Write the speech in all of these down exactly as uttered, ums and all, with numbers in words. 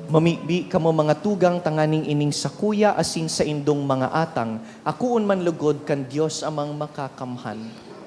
Mamibi kamo, mga tugang, tanganing ining sakuya asin saindong mga atang, akoon man lugod kan Dios Amang Makakamhan.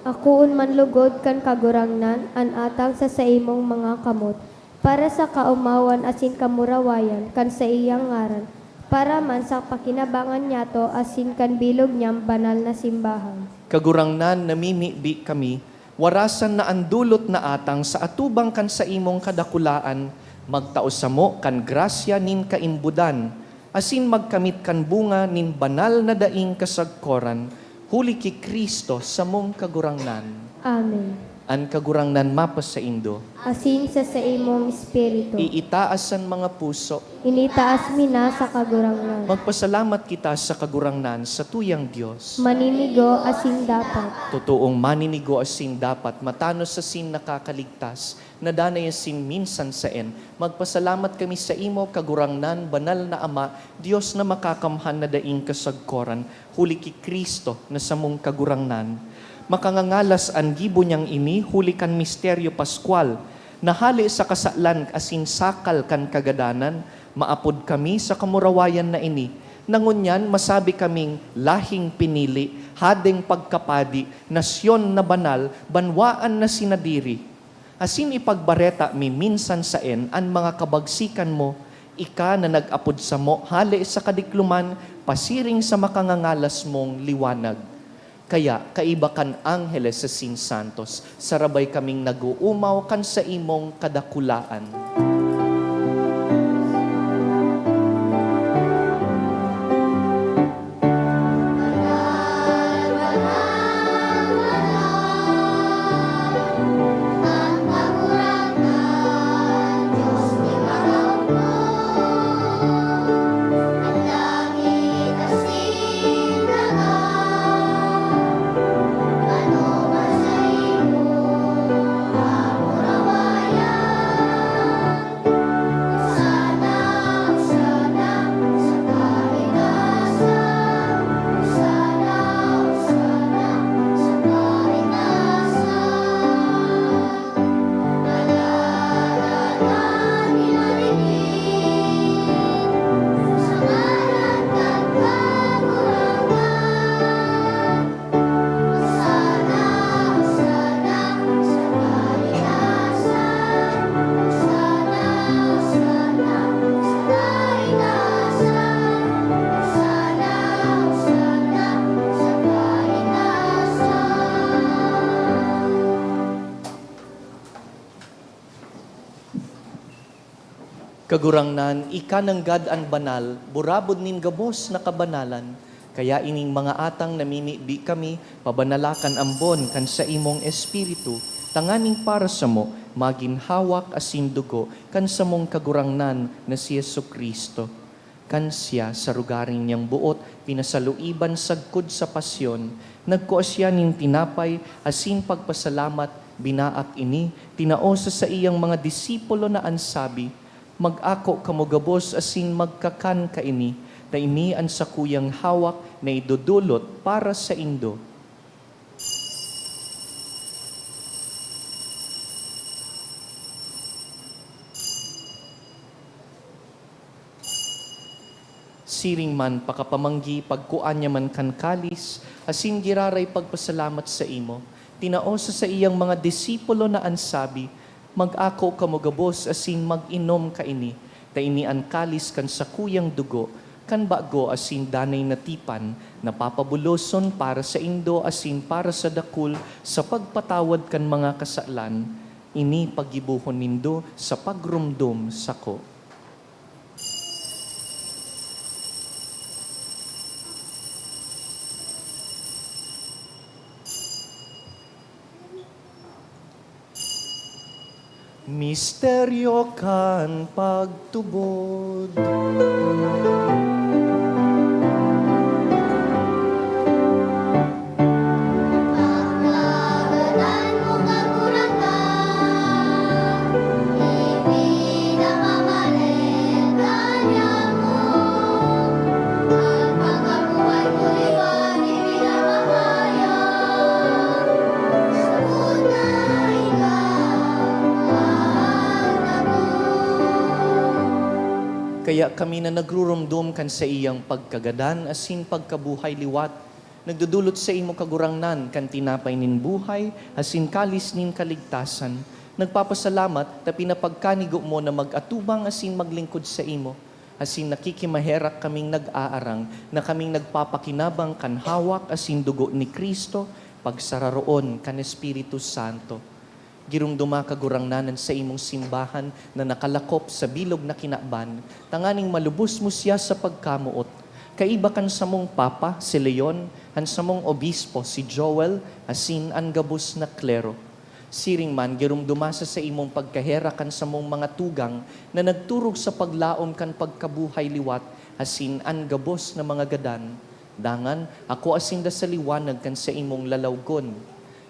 Akoon man lugod kan Kagurangnan an atang sa saimong mga kamot, para sa kaomawan asin kamurawayan kan saiyang ngaran, para man sa pakinabangan niyato asin kan bilog niyang banal na simbahan. Kagurangnan, namimibi kami, warasan na an dulot na atang sa atubang kan saimong kadakulaan, magtao samo kan grasya nin kaimbodan, asin magkamit kan bunga nin banal na daing kasagkoran, huli ki Cristo samong Kagurangnan. Amen. An Kagurangnan mapasaindo. Asin sa saimong espiritu. Iitaas an mga puso. Initaas mi na sa Kagurangnan. Magpasalamat kita sa Kagurangnan, sa tuyang Dios. Maninigo asin dapat. Totoong maninigo asin dapat, matanos asin nakakaligtas, na danay asin minsan saen. Magpasalamat kami saimo, Kagurangnan, banal na Ama, Dios na makakamhan na daing kasagkoran, huli ki Cristo na samong Kagurangnan. Makangangalas an gibo niyang ini huli kan misteryo paskwal, na hale sa kasalan asin sakal kan kagadanan, maapod kami sa kamurawayan na ini. Na ngunyan masabi kaming lahing pinili, hadeng pagkapadi, nasyon na banal, banwaan na sinadiri. Asin ipagbareta mi minsan saen an mga kabagsikan mo, ika na nag-apod samo hale sa kadikloman pasiring sa makangangalas mong liwanag. Kaya, kaiba kan angheles asin santos, sarabay kaming nag-oomaw kan saimong kadakulaan. Kagurangnan, ika nanggad an banal, burabod nin gabos na kabanalan. Kaya ining mga atang namimibi kami, pabanala kan ambon kan saimong Espiritu, tanganing para samo magin hawak asin dugo kan samong Kagurangnan na si Jesu-Cristo. Kan siya, sa rogaring niyang boot, pinasaluiban sagkod sa pasyon, nagkua siya nin tinapay asin pagpasalamat, binaak ini, tinao sa saiyang mga disipulo na an sabi, "Mag-ako kamo gabos asin magkakan kaini, ta ini an sakuyang hawak na idodolot para saindo." Siring man pakapamanggi, pagkua niya man kan kalis, asin giraray pagpasalamat saimo, tinao sa saiyang mga disipulo na an sabi, "Mag-ako kamo gabos asin mag-inom kaini, ta ini an kalis kan sakuyang dugo, kan bago asin danay na tipan, na papabuloson para saindo asin para sa dakul sa pagpatawad kan mga kasalan. Ini paggibohon nindo sa pagromdom sako." Misteryo kan pagtubod. Kaya kami na nagrurumdom kan saiyang pagkagadan asin pagkabuhay liwat, nagdodolot saimo, Kagurangnan, kan tinapay nin buhay asin kalis nin kaligtasan. Nagpapasalamat ta pinapagkanigo mo na mag-atubang asin maglingkod saimo, asin nakikimaherak kaming nag-aarang na kaming nagpapakinabang kan hawak asin dugo ni Cristo, pagsararoon kan Espiritu Santo. Giromdoma, Kagurangnan, an saimong simbahan na nakalakop sa bilog na kinaban, tanganing malubos mo siya sa pagkamoot, kaiba kan samong Papa, si Leon, an samong Obispo, si Joel, asin an gabos na klero. Siring man, giromdoma sa saimong pagkaherak an samong mga tugang na nagturog sa paglaom kan pagkabuhay liwat, asin an gabos na mga gadan. Dangan, akoa sinda sa liwanag kan saimong lalawgon.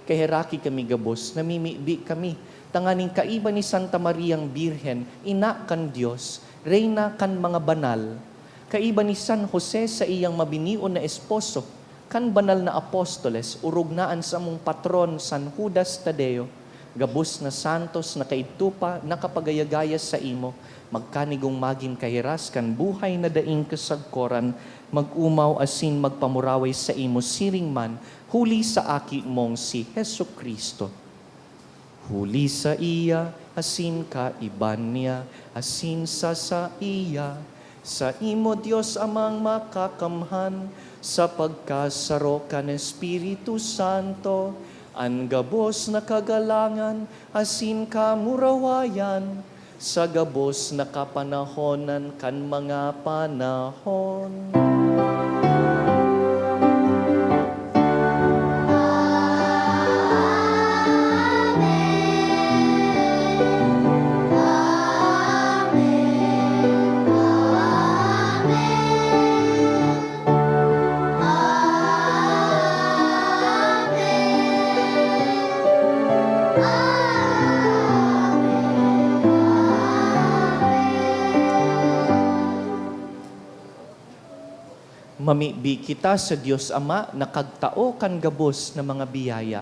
Kaheraki kami gabos, namimibi kami, tanganing kaiba ni Santa Mariang Birhen, Ina kan Dios, Reyna kan mga banal, kaiba ni San Jose, saiyang mabinion na esposo, kan banal na apostoles, orog na an samong patron, San Judas Tadeo, gabos na santos na kaidto pa nakapagayagaya saimo, magkanigong magin kahiras kan buhay na daing kasagkoran, mag-omaw asin magpamuraway saimo siring man, huli sa Aki mong si Jesu-Cristo. Huli saiya, asin kaiba niya, asin sa saiya, saimo, Dios Amang Makakamhan, sa pagkasaro kan Espiritu Santo, an gabos na kagalangan asin kamurawayan, sa gabos na kapanahonan kan mga panahon. Mamibi kita sa Dios Ama na kagtao kan gabos na mga biyaya.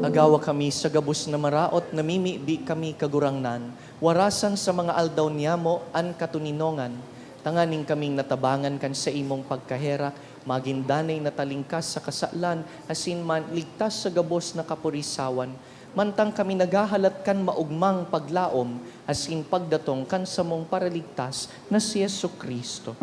Agawa kami sa gabos na maraot, namimibi kami, Kagurangnan, warasan sa mga aldaw niyamo an katoninongan, tanganing kaming natabangan kan saimong pagkaherak, magin danay na talingkas sa kasalan, asin man ligtas sa gabos na kapurisawan, mantang kami naghahalat kan maogmang paglaom asin pagdatong kan samong Paraligtas na si Jesu-Cristo.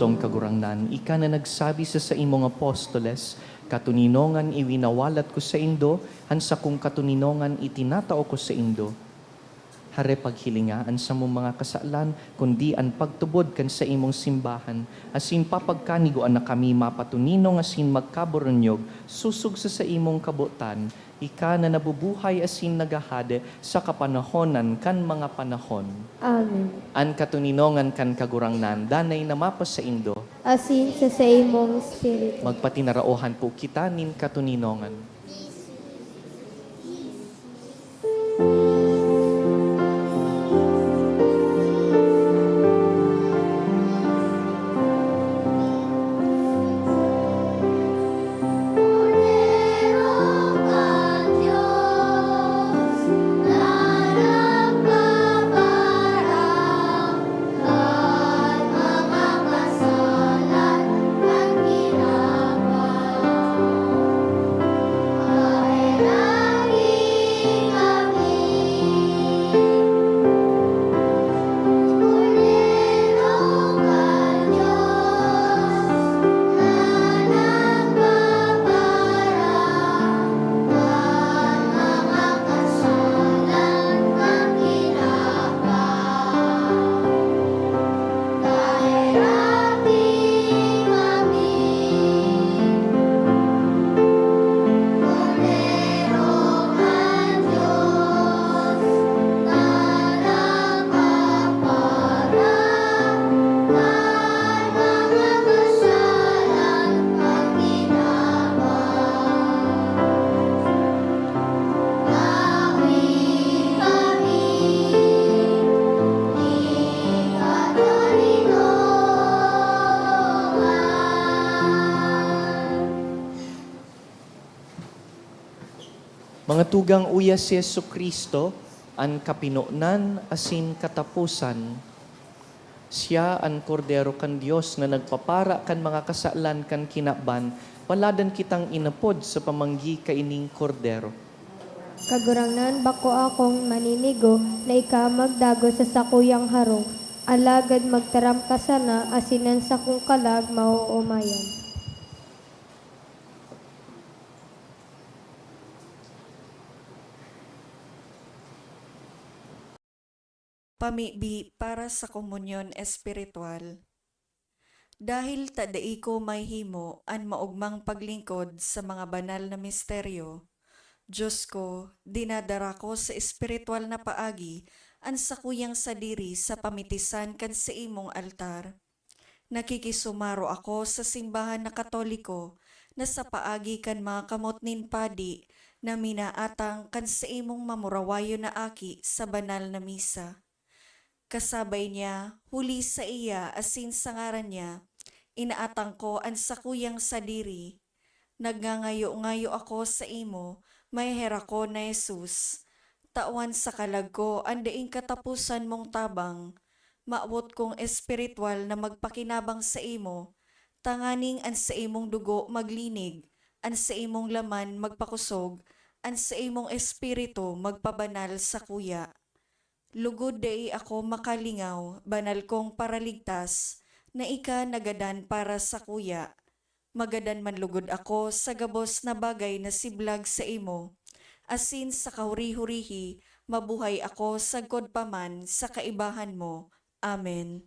Tong Kagurangnan, ika na nagsabi sa saimong apostoles, "Katoninongan iwinawalat ko saindo, an sakong katoninongan itinatao ko saindo." Hare paghilinga an samong mga kasalan, kundi an pagtubod kan saimong simbahan, asin papagkanigoan na kami mapatoninong asin magkaburunyog sosog sa saimong kabotan, ika na nabubuhay asin naghahade sa kapanahonan kan mga panahon. Amen. An katoninongan kan Kagurangnan danay na mapasaindo. Asin sa saimong espiritu. Magpatinaraohan po kita nin katoninongan. Mga tugang, uya si Jesu-Cristo, an kapinonan asin kataposan. Siya an Kordero kan Dios na nagpapara kan mga kasalan kan kinaban, paladan kitang inapod sa pamanggi kaining Kordero. Kagurangnan, bako akong maninigo na ika magdagos sa sakuyang harong, alagad magtaram ka sana asin an sakong kalag maoomayan. Pamibi para sa komunyon espiritual. Dahil ta dai ko mahihimo an maogmang paglingkod sa mga banal na misteryo, Diyos ko, dinadara ko sa espiritual na paagi an sakuyang sadiri sa pamitisan kan saimong altar. Nakikisumaro ako sa simbahan na Katoliko na sa paagi kan mga kamot nin padi na minaatang kan saimong mamurawayon na aki sa banal na misa. Kasabay niya, huli saiya asin sa ngaran niya, inaatang ko an sakuyang sadiri. Nagngangayo-ngayo ako saimo, maheherakon na Jesus. Tawan sa kalag ko an daing kataposan mong tabang. Mawot kong espiritual na magpakinabang saimo, tanganing an saimong dugo maglinig, an saimong laman magpakosog, an saimong espiritu magpabanal sakuya. Lugod dai ako makalingaw, banal kong Paraligtas, na ika nagadan para sakuya. Magadan man lugod ako sa gabos na bagay na siblag saimo, asin sa kahuri-hurihi mabuhay ako sagkod pa man sa kaibahan mo. Amen.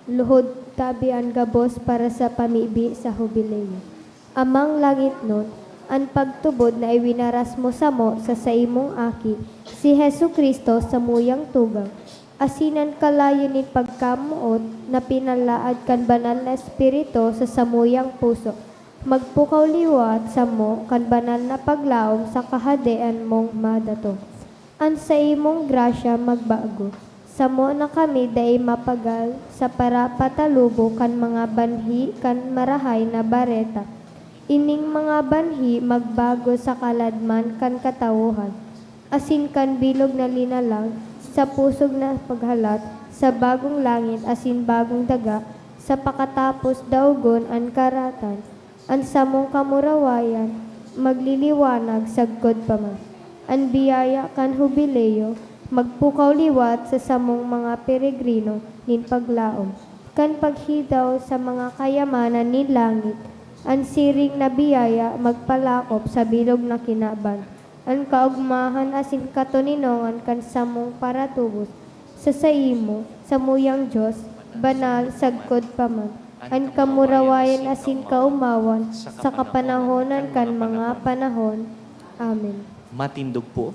Luhod tabi an gabos para sa pamibi sa Hubileo. Amang langitnon, an pagtubod na iwinaras mo samo sa saimong Aki, si Jesu-Cristo, samuyang tugang, asin an kalayo nin pagkamoot na pinalaad kan Banal na Espiritu sa samuyang puso, magpukaw liwat samo kan banal na paglaom sa Kahadean mong madatong. An saimong grasya magbago. Samo na kami dai mapagal sa parapatalubo kan mga banhi kan Marahay na Bareta. Ining mga banhi magbago sa kaladman kan katawohan, asin kan bilog na linalang, sa pusog na paghalat, sa bagong langit asin bagong daga, sa pakatapos daogon an karatan. An samong kamurawayan magliliwanag sagkod pa man. An biyaya kan Hubileo magpukaw liwat sa samong mga peregrino nin paglaom, kan paghidaw sa mga kayamanan nin langit. An siring na biyaya magpalakop sa bilog na kinaban. An kaogmahan asin katoninongan kan samong paratubos sa saimo, samuyang Dios, banal sagkod pa man. An kamurawayan asin kaomawan sa kapanahonan kan mga panahon. Amen. Matindog po.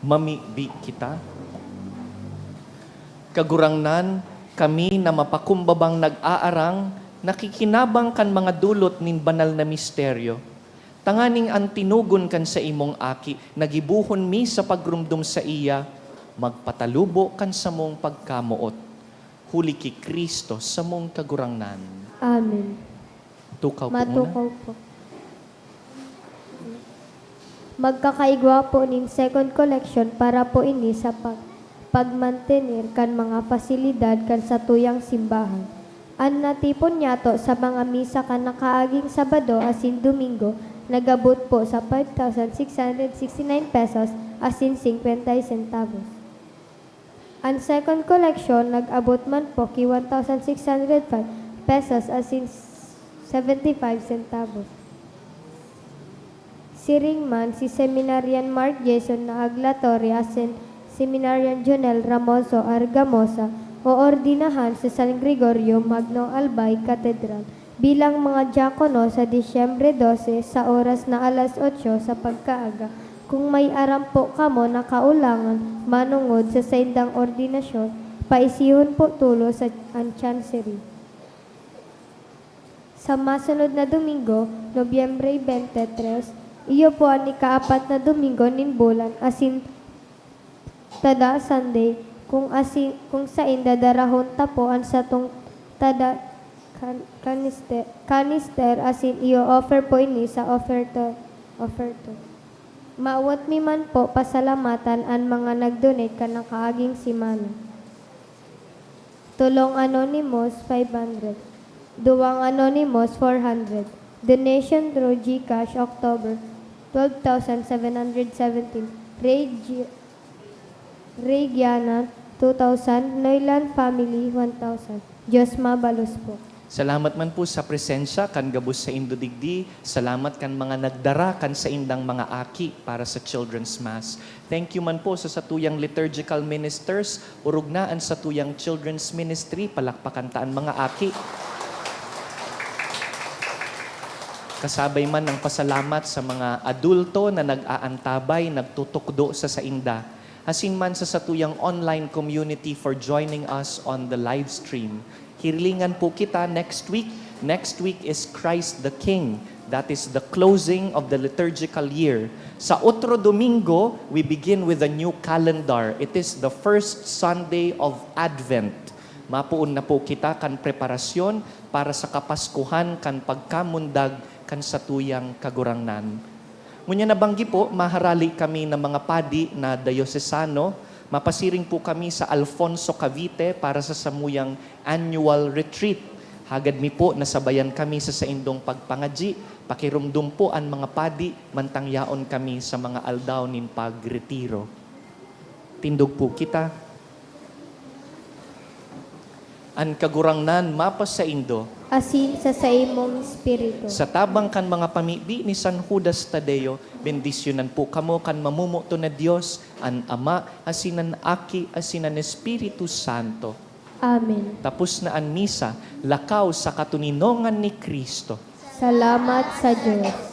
Mamibi kita. Kagurangnan, kami na mapakumbabang nag-aarang, nakikinabang kan mga dulot nin banal na misteryo, tanganing an tinugon kan saimong Aki na gibohon mi sa pagromdom saiya, magpatalubo kan samong pagkamoot. Huli ki Cristo, samong Kagurangnan. Amen. Tukaw po muna. Matukaw po. Magkakaigwa po nin second collection para po ini sa pag-, pagmantener kan mga pasilidad kan satuyang simbahan. An natipon nyato sa mga misa kan nakaaging Sabado asin Domingo nag-abot po sa five thousand six hundred sixty-nine pesos asin singkwenta sentavos. An second collection nag-abot man po ki one thousand six hundred five pesos asin seventy-five centavos. Siring man, si Seminarian Mark Jason na Aglatori asin Seminarian Jonel Ramoso Argamosa oordinahan sa San Gregorio Magno Albay Cathedral bilang mga diakono sa Disyembre dose sa oras na alas otso sa pagkaaga. Kung may aram po kamo na kaulangan manongod sa saindang ordinasyon, paisihon po tolos sa an chancery. Sa masunod na Domingo, Nobyembre twenty-three, iyo po an ikaapat na Domingo nin bulan, asin tada Sunday, kung asi-, kung sain dadarahon ta po an satong tada kan-, kanister, kanister, asin iyo-offer po ini sa offerto-, offerto. Mawot mi man po pasalamatan an mga nag-donate kan nakaaging semana. Tolong anonymous, five hundred. Duwang anonymous, four hundred. Donation through GCash, October, twelve thousand seven hundred seventeen. Regi-, Regiana, two thousand. Noylan family, one thousand. Diyos mabalos po. Salamat man po sa presensya kan gabos saindo digdi. Salamat kan mga nagdara kan saindang mga aki para sa Children's Mass. Thank you man po sa satuyang liturgical ministers. Orog na an satuyang children's ministry. Palakpakan ta an mga aki. Kasabay man ang pasalamat sa mga adulto na nag-aantabay, nagtutukdo sa sainda. Asin man sa satuyang online community for joining us on the live stream. Hirilingan po kita next week. Next week is Christ the King. That is the closing of the liturgical year. Sa otro Domingo, we begin with a new calendar. It is the first Sunday of Advent. Mapoon na po kita kan preparasyon para sa Kapaskuhan kan pagkamundag kan satuyang Kagurangnan. Ngunyan na banggi po, maharali kami na mga padi na diyosesano. Mapasiring po kami sa Alfonso, Cavite para sa samuyang annual retreat. Hagad mi po na sabayan kami sa saindong pagpangadyi, pakiromdom po an mga padi, mantang yaon kami sa mga aldaw nin pagretiro. Tindog po kita. An Kagurangnan mapasaindo. Asin sa saimong espiritu. Sa tabang kan mga pamibi ni San Judas Tadeo, bendisyonan po kamo kan mamomoton na Dios, an Ama, asin an Aki, asin an Espiritu Santo. Amen. Tapos na an misa, lakaw sa katoninongan ni Cristo. Salamat sa Diyos.